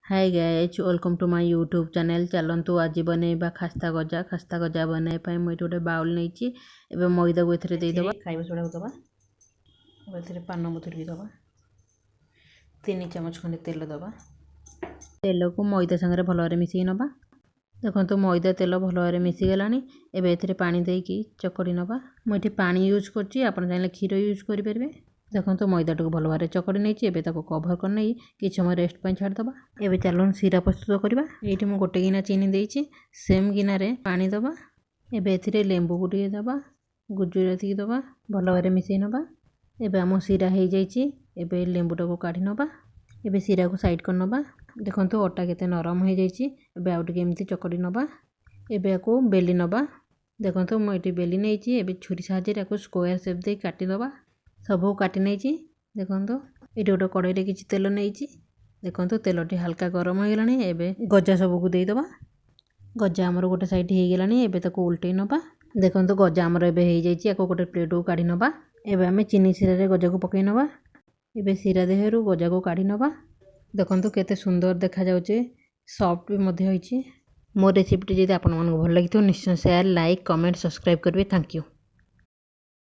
Hi guys, welcome to my YouTube channel. ଚାଲନ୍ତୁ, ଆଜି ବନେଇବା ଖାସ୍ତା ଗଜା। ଖାସ୍ତା ଗଜା ବନେଇବା ପାଇଁ ମୁଁ ଏଠି ଗୋଟେ ବାଉଲ୍ ନେଇଛି। ଏବେ ମଇଦାକୁ ଏଥିରେ ଦେଇଦେବା। ଖାଇବା ସୋଡ଼ାକୁ ଦେବା। ଏବେ ଏଥିରେ ପାନ ମଧୁରୀ ବି ଦେବା। 3 ଚାମଚ ଖଣ୍ଡେ ତେଲ ଦେବା। ତେଲକୁ ମଇଦା ସାଙ୍ଗରେ ଭଲ ଭାବରେ ମିଶାଇ ନେବା। ଦେଖନ୍ତୁ, ମଇଦା ତେଲ ଭଲ ଭାବରେ ମିଶିଗଲାଣି। ଏବେ ଏଥିରେ ପାଣି ଦେଇକି ଚକଡ଼ି ନେବା। ମୁଁ ଏଠି ପାଣି ୟୁଜ୍ କରୁଛି, ଆପଣ ଚାହିଁଲେ କ୍ଷୀର ୟୁଜ୍ କରିପାରିବେ। ଦେଖନ୍ତୁ, ମଇଦାଟାକୁ ଭଲ ଭାବରେ ଚକଡ଼ି ନେଇଛି। ଏବେ ତାକୁ କଭର୍ କରିନେଇ କିଛି ସମୟ ରେଷ୍ଟ ପାଇଁ ଛାଡ଼ିଦେବା। ଏବେ ଚାଲନ୍ତୁ, ଶିରା ପ୍ରସ୍ତୁତ କରିବା। ଏଇଠି ମୁଁ ଗୋଟେ ଗିନା ଚିନି ଦେଇଛି, ସେମ୍ ଗିନାରେ ପାଣି ଦେବା। ଏବେ ଏଥିରେ ଲେମ୍ବୁକୁ ଟିକେ ଦେବା, ଗୁଜୁରାତିକି ଦେବା, ଭଲ ଭାବରେ ମିଶାଇ ନେବା। ଏବେ ଆମ ଶିରା ହେଇଯାଇଛି। ଏବେ ଲେମ୍ବୁଟାକୁ କାଢ଼ି ନେବା। ଏବେ ଶିରାକୁ ସାଇଡ଼୍ କରିନେବା। ଦେଖନ୍ତୁ, ଅଟା କେତେ ନରମ ହେଇଯାଇଛି। ଏବେ ଆଉ ଟିକେ ଏମିତି ଚକଡ଼ି ନେବା। ଏବେ ୟାକୁ ବେଲି ନେବା। ଦେଖନ୍ତୁ, ମୁଁ ଏଠି ବେଲି ନେଇଛି। ଏବେ ଛୁରୀ ସାହାଯ୍ୟରେ ୟାକୁ ସ୍କୋୟାର ସେପ୍ ଦେଇ କାଟିଦେବା। ସବୁ କାଟି ନେଇଛି। ଦେଖନ୍ତୁ, ଏଠି ଗୋଟେ କଡ଼େଇରେ କିଛି ତେଲ ନେଇଛି। ଦେଖନ୍ତୁ, ତେଲଟି ହାଲକା ଗରମ ହେଇଗଲାଣି। ଏବେ ଗଜା ସବୁକୁ ଦେଇଦେବା। ଗଜା ଆମର ଗୋଟେ ସାଇଡ଼୍ ହେଇଗଲାଣି। ଏବେ ତାକୁ ଓଲଟେଇ ନେବା। ଦେଖନ୍ତୁ, ଗଜା ଆମର ଏବେ ହେଇଯାଇଛି। ୟାକୁ ଗୋଟେ ପ୍ଲେଟ୍କୁ କାଢ଼ି ନେବା। ଏବେ ଆମେ ଚିନି ଶିରାରେ ଗଜାକୁ ପକାଇ ନେବା। ଏବେ ଶିରା ଦେହରୁ ଗଜାକୁ କାଢ଼ି ନେବା। ଦେଖନ୍ତୁ, କେତେ ସୁନ୍ଦର ଦେଖାଯାଉଛି, ସଫ୍ଟ ବି ମଧ୍ୟ ହେଇଛି। ମୋ ରେସିପିଟି ଯଦି ଆପଣମାନଙ୍କୁ ଭଲ ଲାଗିଥିବ, ନିଶ୍ଚୟ ସେୟାର, ଲାଇକ୍, କମେଣ୍ଟ, ସବସ୍କ୍ରାଇବ୍ କରିବେ। Thank you.